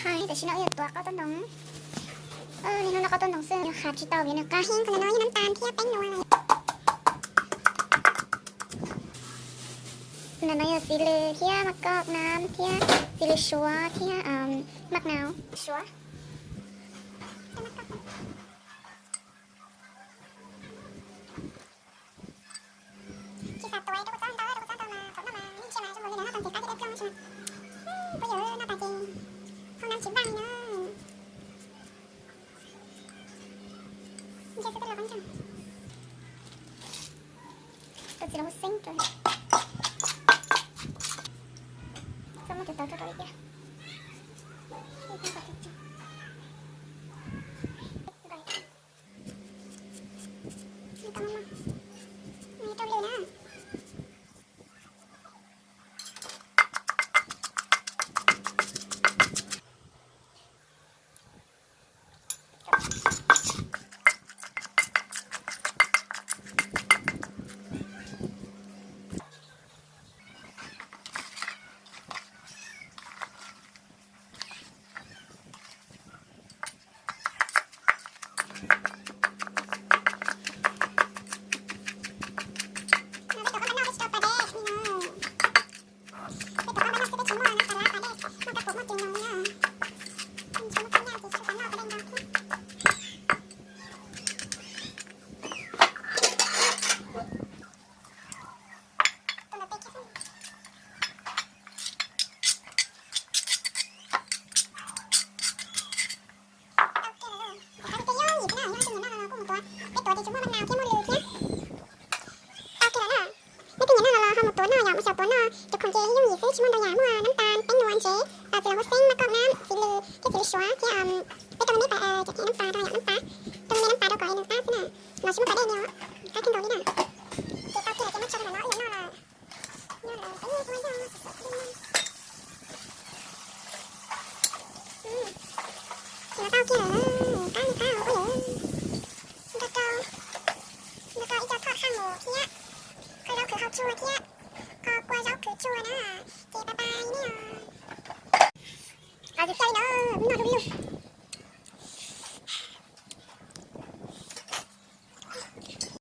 Hais tam sim no wb yuav tuav qaub tub ntoo. Niaj hnub no qaub tub ntoo xwb, yog qhab tsis tau vim nws qab heev. Qhov ntawm no yog nab tas thiab peeb nuas. Ntawm no yog txiv lws thiab maj kauj nam thiab txiv lws suav thiab maj nau suav. Tsis xav tuav rau kua txob ntau, rau kua txob ntau mas thaum noj mas yeej ntsia mas zoo nkaus li noj tau ntxim qab thiab dawb paug no. Phooj ywg, noj tas ces hoob nab tsis npaj li na. Ntsia xwb twb los qab ntseg. Tus txiv los hauv xeeb rau. Txhob muab cov tawv rau rau ib tiag. Rau lwm na. Peb tuav qab npab noj xwb peb tsis muaj nab tas lab pas dej, muaj kab pum muaj cws nyoos li na. Tsis muaj kab nyaj ces tsis tau noj pas dej ntau thiab. Tau kiag lawm, ntxim qab tiag tiag, yooj yim xwb na, yog leej twg nyiam noj no los kuj mus tuav, peb tuav ces tsuas muaj maj nau thiab muaj lws thiab. Tau kiag lawm na, leej twg nyiam noj no los ho mus tuav noj yom, mus xyaum tuav noj, cov khoom ces yooj yim xwb, tsis muaj ntau yam, muaj nab tas, peeb nuas, ntsev, txiv lws hauv xeeb, maj kauj nam, txiv lws thiab txiv lws suav thiab peb rau me me pas, cov nab tas rau yom, nab tas, rau me me nab tas rau kom nws qab xwb na, los tsis muaj pas dej li, qab kawg nkaus li na. Ces tau kiag lawm ces muab tso rau ntawm no wb yuav noj lawm. Noj lawm peb muab cov xim xim li no. Ces los tau kiag lawm, qab li qab os phooj ywg. Nrog rau, nrog rau ib co thoj qhaj mus thiab, kho zaub khwv hau tsua thiab, kho kua zaub khwv tsua na, ces pais pais nej os. Qab li qab li na, noj du lug.